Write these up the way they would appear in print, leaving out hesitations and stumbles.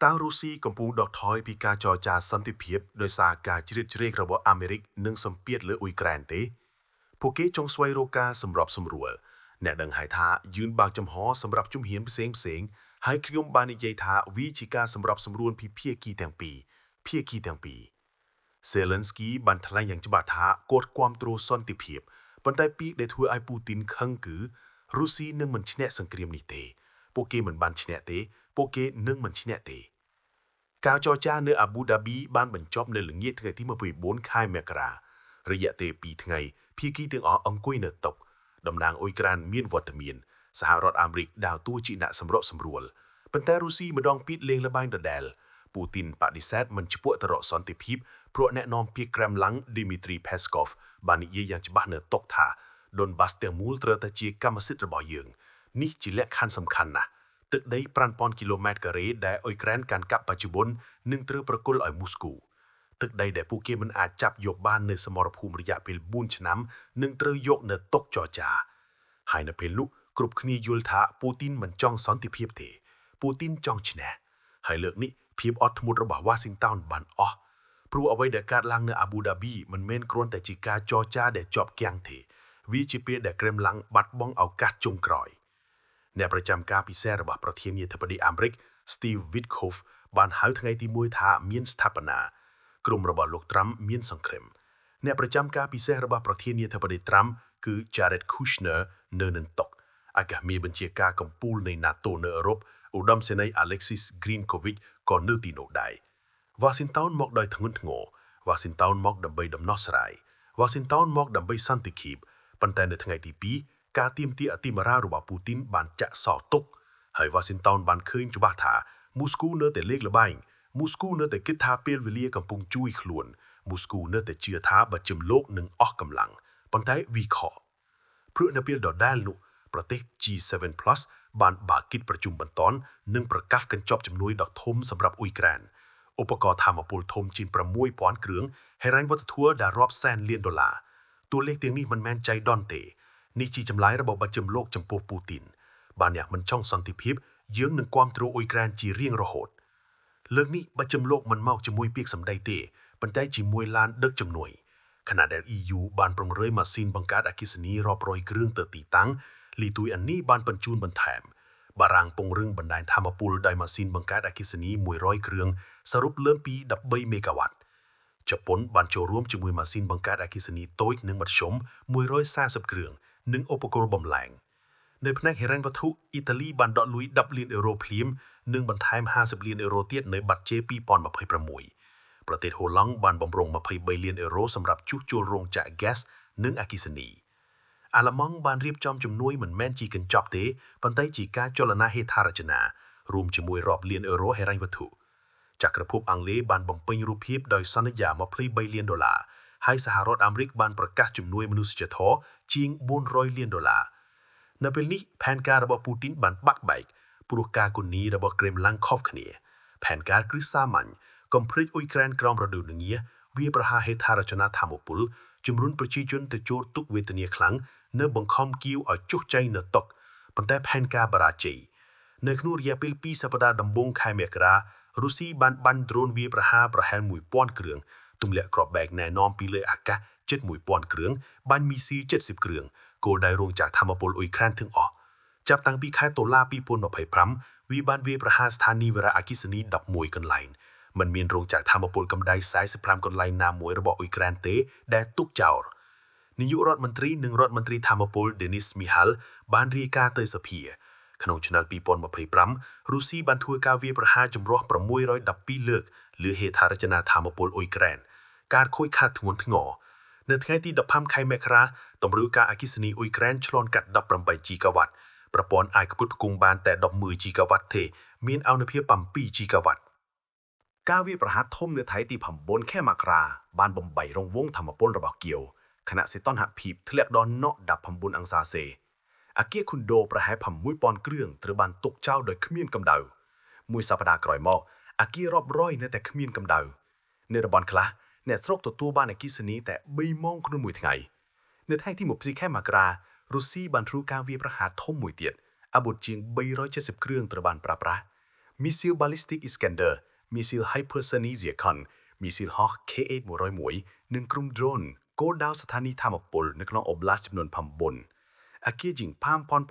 តើរុស្ស៊ីកំពុងដកថយពីការចរចាសន្តិភាពដោយសារការជ្រៀតជ្រែករបស់អាមេរិកនិងសម្ពាធលើអ៊ុយក្រែនទេពួកគេចង់ស្វែងរកការសម្របសម្រួលអ្នកដឹងហើយថាយឺនបើកចំហសម្រាប់ជំហានផ្សេងផ្សេងៗហើយខ្ញុំបាននិយាយថាវាជាការសម្របសម្រួលពីភាគីទាំងពីរភាគីទាំងពីរ សេលិនស្គីបានថ្លែងយ៉ាងច្បាស់ថាគាត់គាំទ្រសន្តិភាពប៉ុន្តែពាក្យដែលធ្វើឲ្យពូទីនខឹងគឺរុស្ស៊ីនឹងមិនឈ្នះសង្គ្រាមនេះទេពួកគេមិនបានឈ្នះទេពួកគេនឹងមិនឈ្នះទេការចរចានៅអាប៊ូដាប៊ីបានបញ្ចប់នៅល្ងាចថ្ងៃទី24ខែមករារយៈពេល2ថ្ងៃភាគីទាំងអស់អង្គុយនៅតុតំណាងអ៊ុយក្រែនមានវត្តមានសហរដ្ឋអាមេរិកដើរតួជាអ្នកសម្របសម្រួលប៉ុន្តែរុស្ស៊ីម្ដងទៀតលេងល្បែងដដែលពូទីនបដិសេធមិនឈ្មោះទៅរកសន្តិភាពព្រោះអ្នកនាំពាក្យក្រែមឡាំងឌីមីទ្រីផេស្កូវបាននិយាយយ៉ាងច្បាស់នៅតុថាដុនបាសទាំងមូលត្រូវតែជាកម្មសិទ្ធិរបស់យើងនេះជាលក្ខខណ្ឌសំខាន់ណាស់ទឹកដី5000គីឡូម៉ែត្រការ៉េដែលអ៊ុយក្រែនកាន់កាប់បច្ចុប្បន្ននឹងត្រូវប្រគល់ឲ្យមូស្គូទឹកដីដែលពួកគេមិនអាចចាប់យកបាននៅសមរភូមិរយៈពេល4ឆ្នាំនឹងត្រូវយកនៅតុចរចាហើយនៅពេលនោះគ្រប់គ្នាយល់ថាពូទីនមិនចង់សន្តិភាពទេពូទីនចង់ឈ្នះហើយលើកនេះភាពអត់ធ្មត់របស់វ៉ាស៊ីនតោនបានអស់ព្រោះអ្វីដែលកើតឡើងនៅអាប៊ូដាប៊ីមិនមែនគ្រាន់តែជាការចរចាដែលជាប់គាំងទេវាជាពេលដែលក្រេមឡាំងបាត់បង់ឱកាសចុងក្រោយអ្នកប្រចាំការពិសេសរបស់ប្រធានាធិបតីអាមេរិក Steve Witkoff បានហៅថ្ងៃទី1ថាមានស្ថាបនាក្រុមរបស់លោកត្រាំមានសង្គ្រាមអ្នកប្រចាំការពិសេសរបស់ប្រធានាធិបតីត្រាំគឺ Jared Kushner នៅនឹងតុអគ្គមេបញ្ជាការកំពូលនៃ NATO នៅអឺរ៉ុបឧត្តមសេនីយ៍ Alexis Grinkovich ក៏នៅទីនោះដែរវ៉ាស៊ីនតោនមកដោយធ្ងន់ធ្ងរវ៉ាស៊ីនតោនមកដើម្បីដំណោះស្រាយវ៉ាស៊ីនតោនមកដើម្បីសន្តិភាពប៉ុន្តែនៅថ្ងៃទី2ការទាមទារអតិមារារបស់ពូទីនបានចាក់សោទុកហើយវ៉ាស៊ីនតោនបានឃើញច្បាស់ថាមូស្គូនៅតែលេខល្បែងមូស្គូនៅតែគិតថាពេលវេលាកំពុងជួយខ្លួនមូស្គូនៅតែជឿថាបើជំលោកនឹងអស់កម្លាំងប៉ុន្តែវីខព្រោះនៅពេលដដែលនោះប្រទេស G7+ បានបើកកិច្ចប្រជុំបន្ទាន់និងប្រកាសកញ្ចប់ជំនួយដ៏ធំសម្រាប់អ៊ុយក្រែនឧបករណ៍ថាមពលធំជាង6000គ្រឿងហិរញ្ញវត្ថុដែលរាប់សែនលានដុល្លារតួលេខទាំងនេះមិនមែនចៃដន្យទេនេះជាចម្លើយរបស់បច្ចឹមលោកចំពោះពូទីនបើអ្នកមិនចង់សន្តិភាពយើងនឹងគាំទ្រអ៊ុយក្រែនជារៀងរហូតលើកនេះបច្ចឹមលោកមិនមកជាមួយពាក្យសម្ដីទេប៉ុន្តែជាមួយឡានដឹកជំនួយខណៈដែល EU បានប្រងរើយម៉ាស៊ីនបង្កើតអគ្គិសនីរាប់រយគ្រឿងទៅទីតាំងលីទុយអានីបានបញ្ជូនបន្ថែមបារាំងពង្រឹងបណ្ដាញថាមពលដោយម៉ាស៊ីនបង្កើតអគ្គិសនី100គ្រឿងសរុបលើសពី13មេហ្គាវ៉ាត់ជប៉ុនបានចូលរួមជាមួយម៉ាស៊ីនបង្កើតអគ្គិសនីតូចនិងមធ្យម140គ្រឿងនិងឧបករណ៍បំលែងនៅផ្នែកហិរញ្ញវត្ថុអ៊ីតាលីបានដកលុយ10លានអឺរ៉ូភ្លាមនិងបន្ថែម50លានអឺរ៉ូទៀតនៅបាត់ជេ2026ប្រទេសហូឡង់បានបំរុង23លានអឺរ៉ូសម្រាប់ជួសជុលរោងចក្រហ្គាសនិងអគ្គិសនីអាល្លឺម៉ង់បានរៀបចំជំនួយមិនមែនជាកញ្ចប់ទេប៉ុន្តែជាការចលនាហេដ្ឋារចនារួមជាមួយរាប់លានអឺរ៉ូហិរញ្ញវត្ថុចក្រភពអង់គ្លេសបានបំពេញរូបភាពដោយសន្យា23លានដុល្លារហើយសហរដ្ឋអាមេរិកបានប្រកាសជំនួយមនុស្សធម៌ជាង400លានដុល្លារនៅពេលនេះផែនការរបស់ពូទីនបានបាក់បែកព្រោះការគនីរបស់ក្រេមឡាំងខុសគ្នាផែនការគ្រឹះសាមញ្ញកុំភ្លេចអ៊ុយក្រែនក្រោមរដូវងាវាប្រហារហេដ្ឋារចនាធម្មពលជំរុញប្រជាជនទៅចូលទុកវេទនាខ្លាំងនៅបង្ខំគៀវឲ្យចុះចែងនៅតុកប៉ុន្តែផែនការបរាជ័យនៅក្នុងរយៈពេល2សប្តាហ៍ដំបូងខែមករារុស្ស៊ីបានបាញ់ដ្រូនវាប្រហារប្រហែល1000គ្រឿងទម្លាក់គ្រាប់បែកណែនាំពីលើអាកាសជិត1000គ្រឿងបាញ់មីស៊ីល70គ្រឿងគោលដៅរោងចក្រធម្មពលអ៊ុយក្រែនទាំងអស់ចាប់តាំងពីខែតុលា2025វាបានវាយប្រហារស្ថានីយ៍វារៈអគ្គិសនី11កន្លែងមិនមានរោងចក្រធម្មពលកម្ដៅ45កន្លែងណាមួយរបស់អ៊ុយក្រែនទេដែលទុកចោលនាយករដ្ឋមន្ត្រីនិងរដ្ឋមន្ត្រីធម្មពល Denis Mihal បានរាយការណ៍ទៅសភាក្នុងឆ្នាំ2025រុស្ស៊ីបានធ្វើការវាយប្រហារចម្រុះ612លើកលើហេដ្ឋារចនាធម្មពលអ៊ុយក្រែនការខូចខាតធ្ងន់ធ្ងរនៅថ្ងៃទី15ខែមករាតម្រូវការអគ្គិសនីអ៊ុយក្រែនឆ្លងកាត់18ជីហ្គាវ៉ាត់ប្រព័ន្ធអាចផ្គត់ផ្គង់បានតែ11ជីហ្គាវ៉ាត់ទេមានអនុភាព7ជីហ្គាវ៉ាត់ ការវាយប្រហារធំនៅថ្ងៃទី9ខែមករាបានបំបីរង្វង់ធម្មពលរបស់គៀវខណៈសីតុណ្ហភាពធ្លាក់ដល់ណ19អង្សាសេអាគារខុនដូប្រហែល6000គ្រឿងត្រូវបានទុកចោលដោយគ្មានកម្ដៅមួយសប្តាហ៍ក្រោយមកអាគាររាប់រយនៅតែគ្មានកម្ដៅនៅតំបន់ខ្លះអ្នកស្រុកទទួលបានអគ្គិសនីតែ3ម៉ោងក្នុងមួយថ្ងៃនៅថ្ងៃទី24ខែមករារុស្ស៊ីបានធ្វើការវាយប្រហារធំមួយទៀតអាវុធជាង370គ្រឿងត្រូវបានប្រើប្រាស់។ មីស៊ីល Ballistic Iskander មីស៊ីល Hypersonic Zircon មីស៊ីលហោះ Kh-101 និងក្រុម drone គោលដៅស្ថានីយ៍ថាមពលនៅក្នុងអូប្លាស្ទចំនួន9អគារជាង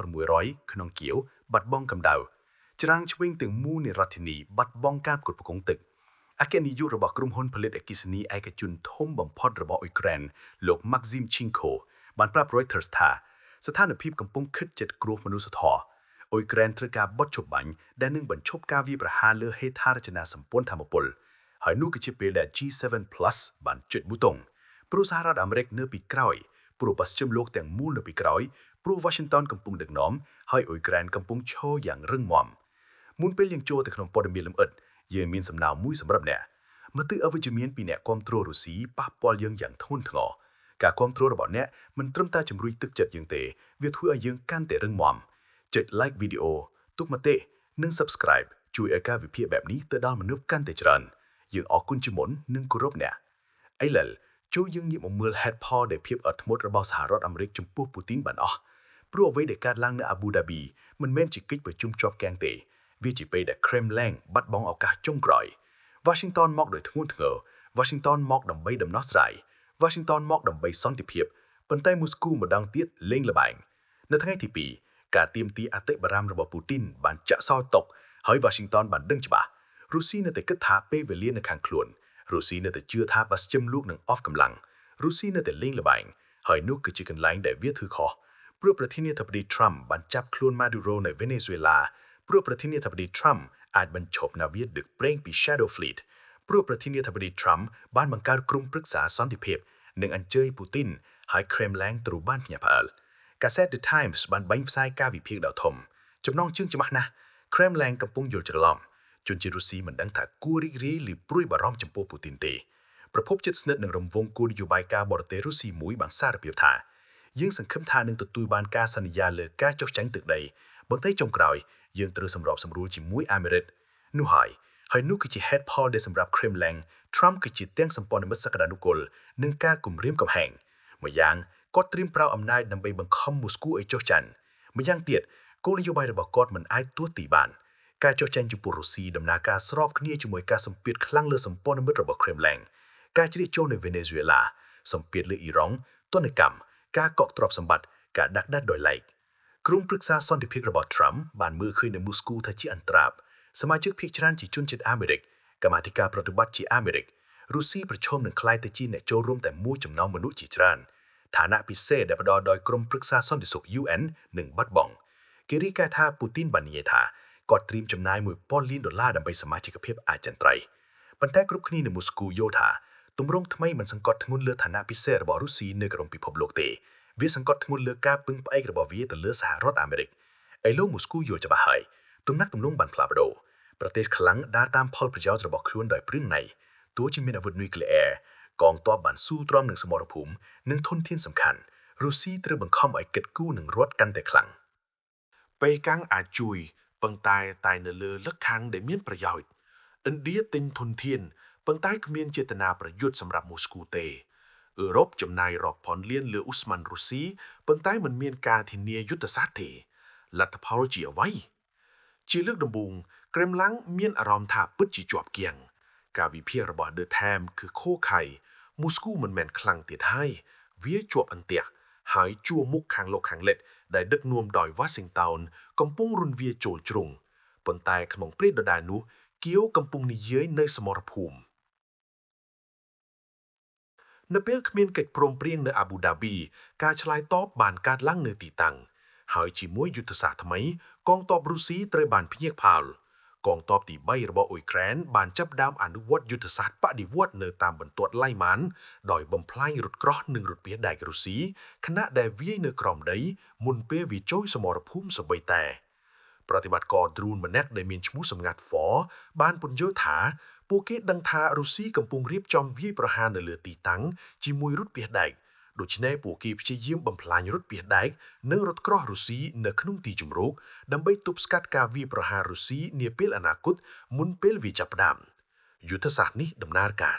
5600ក្នុងគៀវបាត់បង់កម្ដៅច្រាំងឆ្វេងទាំងមូលនៃរដ្ឋធានីបាត់បង់ការផ្គត់ផ្គង់ទឹកអគ្គនាយករបស់ក្រុមហ៊ុនផលិតអគ្គិសនីឯកជនធំបំផុតរបស់អ៊ុយក្រែនលោក Maxim Chinko បានប្រាប់ Reuters ថាស្ថានភាពកំពុងខិតជិតគ្រោះមនុស្សធម៌អ៊ុយក្រែនត្រូវការបិទជប់បាញ់ដែលនឹងបញ្ឈប់ការវាយប្រហារលើហេដ្ឋារចនាសម្ព័ន្ធថាមពលហើយនោះគឺជាពេលដែល G7 Plus បានចុចប៊ូតុងព្រោះសហរដ្ឋអាមេរិកនៅពីក្រោយព្រោះបស្ចិមលោកទាំងមូលនៅពីក្រោយព្រោះ Washington កំពុងដឹកនាំហើយអ៊ុយក្រែនកំពុងឈរយ៉ាងរឹងមាំមុនពេលយើងចូលទៅក្នុងព័ត៌មានលម្អិតយើងមានសំណើមួយសម្រាប់អ្នកមតិអវិជ្ជមានពីអ្នកគាំទ្ររុស្ស៊ីប៉ះពាល់យើងយ៉ាងធ្ងន់ធ្ងរការគាំទ្ររបស់អ្នកមិនត្រឹមតែជំរុញទឹកចិត្តយើងទេវាធ្វើឲ្យយើងកាន់តែរឹងមាំចុច like វីដេអូទុកមតិនិង subscribe ជួយឲ្យការវិភាគបែបនេះទៅដល់មនុស្សកាន់តែច្រើនយើងអរគុណជាមុននិងគោរពអ្នកឥឡូវចូលយើងងាកមកមើលហេតុផលដែលភាពអត់ធ្មត់របស់សហរដ្ឋអាមេរិកចំពោះពូទីនបានអស់ព្រោះអ្វីដែលកើតឡើងនៅអាប៊ូដាប៊ីមិនមែនជាកិច្ចប្រជុំជាប់គាំងទេវាជាពេលដែល Kremlin បាត់បង់ឱកាសចុងក្រោយ Washington មកដោយធ្ងន់ធ្ងរ Washington មកដើម្បីដំណោះស្រាយ Washington មកដើម្បីសន្តិភាពប៉ុន្តែមូស្គូម្ដងទៀតលេងល្បែងនៅថ្ងៃទី2ការទាមទារអតិបរមារបស់ពូទីនបានចាក់សោតុកហើយ Washington បានដឹងច្បាស់រុស្ស៊ីនៅតែគិតថាពេលវេលានៅខាងខ្លួនរុស្ស៊ីនៅតែជឿថាបស្ចិមលោកនឹងអស់កម្លាំងរុស្ស៊ីនៅតែលេងល្បែងហើយនោះគឺជាកន្លែងដែលវាធ្វើខុសព្រោះប្រធានាធិបតី Trump បានចាប់ខ្លួន Maduro នៅវេណេស៊ុយអេឡាព្រោះប្រធានាធិបតី Trump អាចបញ្ឈប់នាវាដឹកប្រេងពី Shadow Fleet ព្រោះប្រធានាធិបតី Trump បានបង្កើតក្រុមប្រឹក្សាសន្តិភាពនិងអញ្ជើញពូទីនហើយ Kremlin ត្រូវបានភ្ញាក់ផ្អើលកាសែត The Times បានបាញ់ផ្សាយការវិភាគដ៏ធំចំណងជើងច្បាស់ណាស់ Kremlin កំពុងយល់ច្រឡំជនជាតិរុស្ស៊ីមិនដឹងថាគួររីករាយឬព្រួយបារម្ភចំពោះពូទីនទេប្រភពជិតស្និទ្ធនឹងរង្វង់គោលនយោបាយការបរទេសរុស្ស៊ីមួយបានសារភាពថាយើងសង្ឃឹមថានឹងទទួលបានការសន្យាលើការចុះចាញ់ទឹកដីប៉ុន្តែចុងក្រោយយើងត្រូវសម្របសម្រួលជាមួយអាមេរិកនោះហើយហើយនោះគឺជាហេតុផលដែលសម្រាប់ Kremlin Trump គឺជាទាំងសម្ព័ន្ធមិត្តសក្តានុពលនិងការគំរាមកំហែងម្យ៉ាងគាត់ត្រៀមប្រើអំណាចដើម្បីបង្ខំមូស្គូឲ្យចុះចាញ់ម្យ៉ាងទៀតគោលនយោបាយរបស់គាត់មិនអាចទួទីបានការចុះចាញ់ចំពោះរុស្ស៊ីដំណើរការស្របគ្នាជាមួយការសម្ពាធខ្លាំងលើសម្ព័ន្ធមិត្តរបស់ Kremlin ការជ្រៀតចូលនៅវេណេស៊ុយអេឡាសម្ពាធលើអ៊ីរ៉ង់ទណ្ឌកម្មការកក់ទ្រព្យសម្បត្តិការដាក់ដាត់ដោយឡែកក្រុមប្រឹក្សាសន្តិភាពរបស់ Trump បានមើលឃើញនៅមូស្គូថាជាអន្តរាបសមាជិកភាគច្រើនជាជនជាតិអាមេរិកកម្មាធិការប្រតិបត្តិជាអាមេរិករុស្ស៊ីប្រឈមនឹងក្លាយទៅជាអ្នកចូលរួមតែមួយចំណោមមនុស្សជាច្រើនឋានៈពិសេសដែលផ្ដល់ដោយក្រុមប្រឹក្សាសន្តិសុខ UN នឹងបាត់បង់គេរាយការណ៍ថាពូទីនបាននិយាយថាគាត់ត្រៀមចំណាយ1000លានដុល្លារដើម្បីសមាជិកភាពអចិន្ត្រៃយ៍ប៉ុន្តែគ្រប់គ្នានៅមូស្គូយល់ថាទម្រង់ថ្មីមិនសង្កត់ធ្ងន់លើឋានៈពិសេសរបស់រុស្ស៊ីនៅក្នុងពិភពលោកទេវាសង្កត់ធ្ងន់លើការពឹងផ្អែករបស់វាទៅលើសហរដ្ឋអាមេរិកឥឡូវមូស្គូយល់ច្បាស់ហើយទំនាក់ទំនងបានផ្លាស់ប្ដូរប្រទេសខ្លាំងដើរតាមផលប្រយោជន៍របស់ខ្លួនដោយព្រឿងណៃទោះជាមានអាវុធនុយក្លេអ៊ែរកងទ័ពបានស៊ូទ្រាំនឹងសមរភូមិនិងធនធានសំខាន់រុស្ស៊ីត្រូវបង្ខំឲ្យគិតគូរនឹងរត់កាន់តែខ្លាំង ប៉េកាំងអាចជួយប៉ុន្តែតែនៅលើលក្ខខណ្ឌដែលមានប្រយោជន៍ឥណ្ឌាទិញធនធានប៉ុន្តែគ្មានចេតនាប្រយុទ្ធសម្រាប់មូស្គូទេអឺរ៉ុបចំណាយរាប់ពាន់លានលើឧស្ម័នរុស្ស៊ីប៉ុន្តែមិនមានការធានាយុទ្ធសាស្ត្រទេលទ្ធផលជាអ្វីជាលើកដំបូងក្រេមឡាំងមានអារម្មណ៍ថាពិតជាជាប់គាំងការវិភាគរបស់ The Times គឺខូខៃមូស្គូមិនមែនខ្លាំងទៀតហើយវាជាប់អន្ទាក់ហើយជួរមុខខាងលោកខាងលិចដែលដឹកនាំដោយវ៉ាស៊ីនតោនកំពុងរុនវាចូលជ្រុងប៉ុន្តែក្នុងពេលដដែលនោះគៀវកំពុងនិយាយនៅសមរភូមិនៅពេលគ្មានកិច្ចព្រមព្រៀងនៅអាប៊ូដាប៊ីការឆ្លើយតបបានកើតឡើងនៅទីតាំងហើយជាមួយយុទ្ធសាស្ត្រថ្មីកងទ័ពរុស្ស៊ីត្រូវបានភ្ញាក់ផ្អើលកងទ័ពទី3របស់អ៊ុយក្រែនបានចាប់ផ្ដើមអនុវត្តយុទ្ធសាស្ត្របដិវត្តនៅតាមបន្ទាត់ឡៃម៉ានដោយបំផ្លាញរថក្រោះនិងរថពាដែករុស្ស៊ីខណៈដែលវាយនៅក្រោមដីមុនពេលវាចូលសមរភូមិសូម្បីតែប្រតិបត្តិការដ្រូនម្នាក់ដែលមានឈ្មោះសម្ងាត់ For បានពន្យល់ថាពួកគេដឹងថារុស្ស៊ីកំពុងរៀបចំវាយប្រហារនៅលើទីតាំងជាមួយរថពាសដែកដូច្នេះពួកគេព្យាយាមបំផ្លាញរថពាសដែកនិងរថក្រោះរុស្ស៊ីនៅក្នុងទីជម្រកដើម្បីទប់ស្កាត់ការវាយប្រហាររុស្ស៊ីនាពេលអនាគតមុនពេលវាចាប់ផ្ដើមយុទ្ធសាស្ត្រនេះដំណើរការ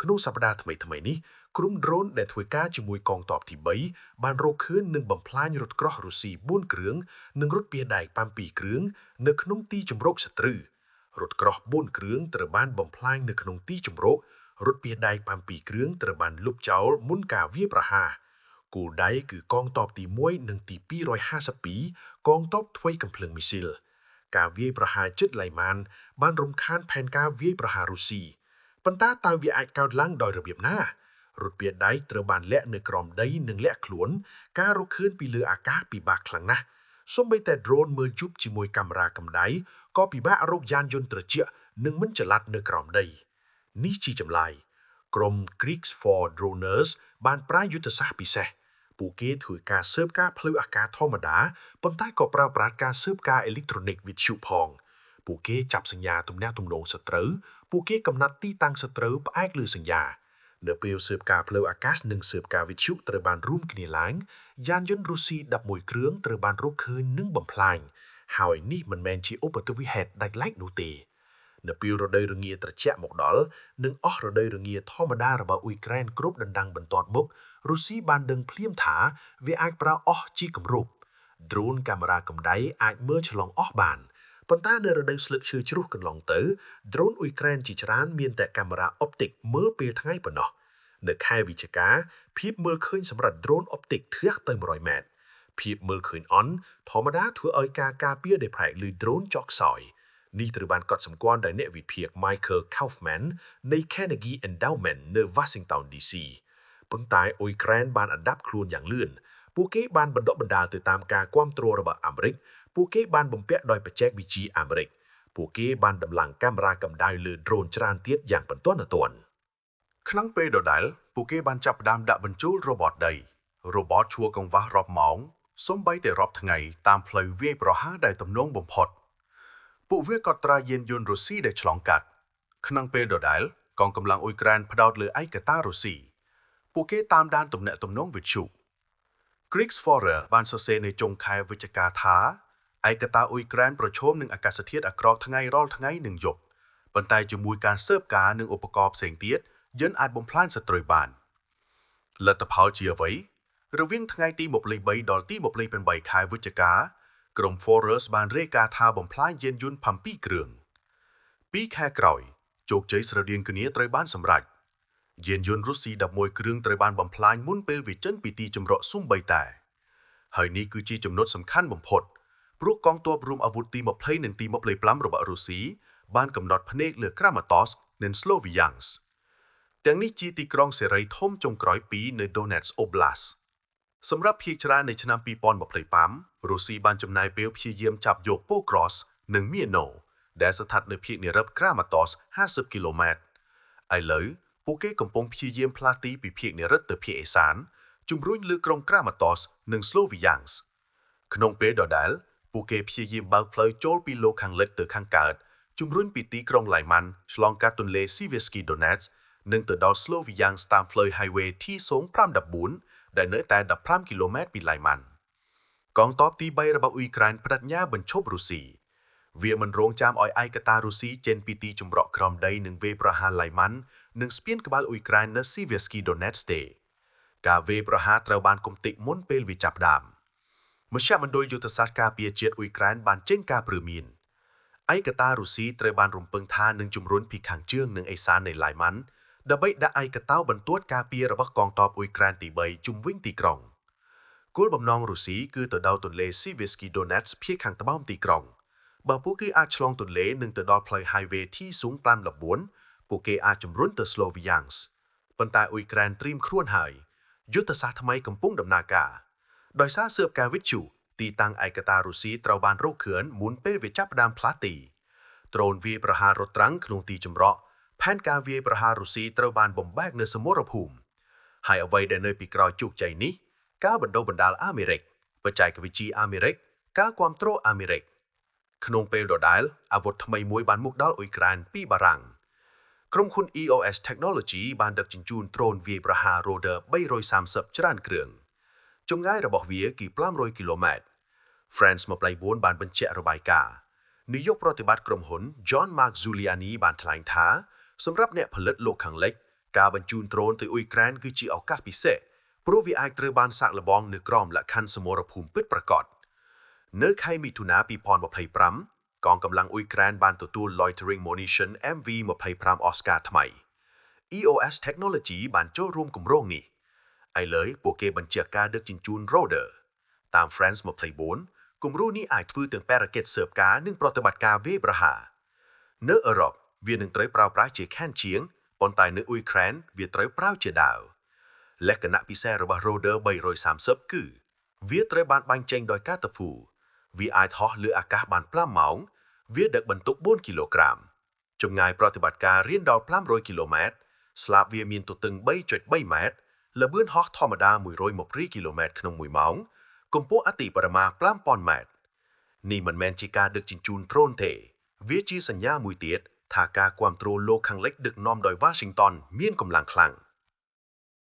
ក្នុងសប្តាហ៍ថ្មីៗនេះក្រុមដ្រូនដែលធ្វើការជាមួយកងទ័ពទី3បានរកឃើញនិងបំផ្លាញរថក្រោះរុស្ស៊ី4គ្រឿងនិងរថពាសដែក7គ្រឿងនៅក្នុងទីជម្រកសត្រូវ។ រថក្រោះ4គ្រឿងត្រូវបានបំផ្លាញនៅក្នុងទីជម្រករថពាសដែក7គ្រឿងត្រូវបានលុបចោលមុនការវាយប្រហារគោលដៅគឺកងទ័ពទី1និងទី252កងទ័ពធ្វើកំភ្លើងមីស៊ីលការវាយប្រហារជិតឡៃម៉ានបានរំខានផែនការវាយប្រហាររុស្ស៊ីប៉ុន្តែតើវាអាចកើតឡើងដោយរបៀបណារថពាសដែកត្រូវបានលាក់នៅក្រោមដីនិងលាក់ខ្លួនការរកឃើញពីលើអាកាសពិបាកខ្លាំងណាស់សូម្បីតែ drone មើលយប់ជាមួយកាមេរ៉ាកម្ដៅក៏ពិបាករកយានយន្តត្រជាក់និងមិនចល័តនៅក្រោមដីនេះជាចម្លើយក្រុម Greeks for Droners បានប្រើយុទ្ធសាស្ត្រពិសេសពួកគេធ្វើការស៊ើបការផ្លូវអាកាសធម្មតាប៉ុន្តែក៏ប្រើប្រាស់ការស៊ើបការអេឡិចត្រូនិកវិទ្យុផងពួកគេចាប់សញ្ញាទំនាក់ទំនងសត្រូវពួកគេកំណត់ទីតាំងសត្រូវផ្អែកលើសញ្ញានៅពេលស៊ើបការផ្លូវអាកាសនិងស៊ើបការវិទ្យុត្រូវបានរួមគ្នាឡើងយានយន្តរុស្ស៊ី11គ្រឿងត្រូវបានរកឃើញនិងបំផ្លាញហើយនេះមិនមែនជាឧបទ្ទវហេតុដាច់ឡែកនោះទេនៅពេលរដូវរងាត្រជាក់មកដល់និងអស់រដូវរងាធម្មតារបស់អ៊ុយក្រែនគ្រប់ដណ្ដឹងបន្ទាត់មុខរុស្ស៊ីបានដឹងភ្លាមថាវាអាចប្រើអស់ជាគម្រប ដ្រូនកាមេរ៉ាកម្ដៅអាចមើលឆ្លងអស់បានប៉ុន្តែនៅរដូវស្លឹកឈើជ្រុះកន្លងទៅដ្រូនអ៊ុយក្រែនជាច្រើនមានតែកាមេរ៉ាអុបទិកមើលពេលថ្ងៃប៉ុណ្ណោះនៅខែវិច្ឆិកាភាពមើលឃើញសម្រាប់ដ្រូនអុបទិកធ្លាក់ទៅ100ម៉ែត្រភាពមើលឃើញអន់ធម្មតាធ្វើឲ្យការការពារដែលផ្អែកលើដ្រូនចកខ្សោយនេះត្រូវបានកត់សម្គាល់ដោយអ្នកវិភាគ Michael Kaufman នៃ Carnegie Endowment នៅ Washington DC ប៉ុន្តែអ៊ុយក្រែនបានអដាប់ខ្លួនយ៉ាងលឿនពួកគេបានបណ្ដុះបណ្ដាលទៅតាមការគាំទ្ររបស់អាមេរិកពួកគេបានបំពាក់ដោយបច្ចេកវិទ្យាអាមេរិកពួកគេបានដំឡើងកាមេរ៉ាកម្ដៅលើដ្រូនច្រើនទៀតយ៉ាងបន្ទាន់បន្ទាន់ ក្នុងពេលដដែលពួកគេបានចាប់ផ្ដើមដាក់បញ្ចូលរបតដីរបតឈួរកង្វះរាប់ម៉ោងសូម្បីតែរាប់ថ្ងៃតាមផ្លូវវាយប្រហារដែលទំនងបំផុតពួកវាក៏ត្រាយានយន្តរុស្ស៊ីដែលឆ្លងកាត់ក្នុងពេលដដែលកងកម្លាំងអ៊ុយក្រែនផ្ដោតលើឯកតារុស្ស៊ីពួកគេតាមដានទំនាក់ទំនងវិទ្យុ Greeks Forer បានសរសេរនៅចុងខែវិច្ឆិកាថាឯកតាអ៊ុយក្រែនប្រឈមនឹងអាកាសធាតុអាក្រក់ថ្ងៃរាល់ថ្ងៃនិងយប់ប៉ុន្តែជាមួយការស៊ើបការនិងឧបករណ៍ផ្សេងទៀតយិនអាចបំផ្លាញសត្រូវបានលទ្ធផលជាអ្វីរវាងថ្ងៃទី23ដល់ទី28ខែវិច្ឆិកាក្រុម Forest បានរាយការណ៍ថាបំផ្លាញយានយន្ត7គ្រឿងពីរខែក្រោយជោគជ័យស្រដៀងគ្នាត្រូវបានសម្រេចយានយន្តរុស្ស៊ី11គ្រឿងត្រូវបានបំផ្លាញមុនពេលវាចេញពីទីជម្រកស៊ុំបីតែហើយនេះគឺជាចំណុចសំខាន់បំផុតព្រោះកងទ័ពរួមអាវុធទី20និងទី25របស់រុស្ស៊ីបានកំណត់ភ្នែកលើក្រាម៉ាតូសនិងស្លូវីយ៉ាងសទាំងនេះជាទីក្រុងសេរីធំចុងក្រោយពីរនៅ Donetsk Oblast សម្រាប់ភាគច្រើននៃឆ្នាំ2025រុស្ស៊ីបានចំណាយពេលព្យាយាមចាប់យកប៉ូក្រសនិងមៀណូដែលស្ថិតនៅភាគនិរឹបក្រាម៉ាតូស50គីឡូម៉ែត្រឥឡូវពួកគេកំពុងព្យាយាមផ្លាស់ទីពីភាគនិរឹតទៅភាគឦសានជំរុញលើក្រុងក្រាម៉ាតូសនិងស្លូវីយ៉ាងសក្នុងពេលដដែលពួកគេព្យាយាមបើកផ្លូវចូលពីលោកខាងលិចទៅខាងកើតជំរុញពីទីក្រុងឡៃម៉ាន់ឆ្លងកាត់ទន្លេស៊ីវេស្គីដូណេតនិងទៅដល់ស្លូវីយ៉ាងសតាមផ្លូវ Highway T014 ដែលនៅតែ15គីឡូម៉ែត្រពីឡៃម៉ាន់កងទ័ពទី3របស់អ៊ុយក្រែនប្តេជ្ញាបញ្ឈប់រុស្ស៊ីវាមិនរងចាំឲ្យឯកតារុស្ស៊ីចេញពីទីជម្រកក្រោមដីនិងវាយប្រហារឡៃម៉ាន់និងស្ពានក្បាលអ៊ុយក្រែននៅស៊ីវេស្គីដូណេតទេការវាយប្រហារត្រូវបានគំតិមុនពេលវាចាប់ផ្ដើមមជ្ឈមណ្ឌលយុទ្ធសាស្ត្រការពារជាតិអ៊ុយក្រែនបានចេញការព្រមានឯកតារុស្ស៊ីត្រូវបានរំពឹងថានឹងជំរុញពីខាងជើងនិងឦសាននៃឡៃម៉ាន់ដើម្បីដាក់ឯកតោបន្ទាត់ការពាររបស់កងទ័ពអ៊ុយក្រែនទី3ជុំវិញទីក្រុងគោលបំណងរុស្ស៊ីគឺទៅដល់ទន្លេស៊ីវេស្គីដូណេតភាគខាងត្បូងទីក្រុងបើពួកគេអាចឆ្លងទន្លេនិងទៅដល់ផ្លូវ Highway T054 ពួកគេអាចជំរុញទៅស្លូវីយ៉ាងសប៉ុន្តែអ៊ុយក្រែនត្រៀមខ្លួនហើយយុទ្ធសាស្ត្រថ្មីកំពុងដំណើរការដោយសារស៊ើបការវិទ្យុទីតាំងឯកតារុស្ស៊ីត្រូវបានរកឃើញមុនពេលវាចាប់ផ្ដើមផ្លាស់ទីដ្រូនវាយប្រហាររថត្រាំងក្នុងទីចម្រោះផែនការវាយប្រហាររុស្ស៊ីត្រូវបានបំបែកនៅសមរភូមិហើយអ្វីដែលនៅពីក្រោយជោគជ័យនេះការបណ្ដុះបណ្ដាលអាមេរិកបច្ចេកវិទ្យាអាមេរិកការគ្រប់គ្រងអាមេរិកក្នុងពេលដដែលអាវុធថ្មីមួយបានមកដល់អ៊ុយក្រែនពីបារាំងក្រុមហ៊ុន EOS Technology បានដឹកជញ្ជូនដ្រូនវាយប្រហារ Roder 330ច្រើនគ្រឿងចម្ងាយរបស់វាគឺ500គីឡូម៉ែត្រ France 24បានបញ្ជាក់របាយការណ៍នាយកប្រតិបត្តិក្រុមហ៊ុន John Mark Giuliani បានថ្លែងថាសម្រាប់អ្នកផលិតលោកខាងលិចការបញ្ជូនដ្រូនទៅអ៊ុយក្រែនគឺជាឱកាសពិសេសព្រោះវាអាចត្រូវបានសាកល្បងនៅក្រោមលក្ខខណ្ឌសមរភូមិពិតប្រាកដនៅខែមិថុនា2025 កងកម្លាំងអ៊ុយក្រែនបានទទួល Loitering Munition MV25 Oscar ថ្មី EOS Technology បានចូលរួមគម្រោងនេះឥឡូវពួកគេបញ្ជាការដឹកជញ្ជូន Roder តាម France 24គំរូនេះអាចធ្វើទាំងភារកិច្ចស៊ើបការនិងប្រតិបត្តិការវាយប្រហារនៅអឺរ៉ុបវានឹងត្រូវប្រើប្រាស់ជាខេនជាងប៉ុន្តែនៅអ៊ុយក្រែនវាត្រូវប្រើជាដាវលក្ខណៈពិសេសរបស់ Roder 330គឺវាត្រូវបានបាញ់ចេញដោយការតហ្វូវាអាចហោះលើអាកាសបាន5ម៉ោងវាដឹកបន្ទុក4គីឡូក្រាមចម្ងាយប្រតិបត្តិការរៀនដល់500គីឡូម៉ែត្រស្លាបវាមានទទឹង3.3ម៉ែត្រល្បឿនហោះធម្មតា120គីឡូម៉ែត្រក្នុង1ម៉ោងកម្ពស់អតិបរមា5000ម៉ែត្រនេះមិនមែនជាការដឹកជញ្ជូនដ្រូនទេវាជាសញ្ញាមួយទៀតថាការគ្រប់គ្រងលោកខាងលិចដឹកនាំដោយ Washington មានកម្លាំងខ្លាំង។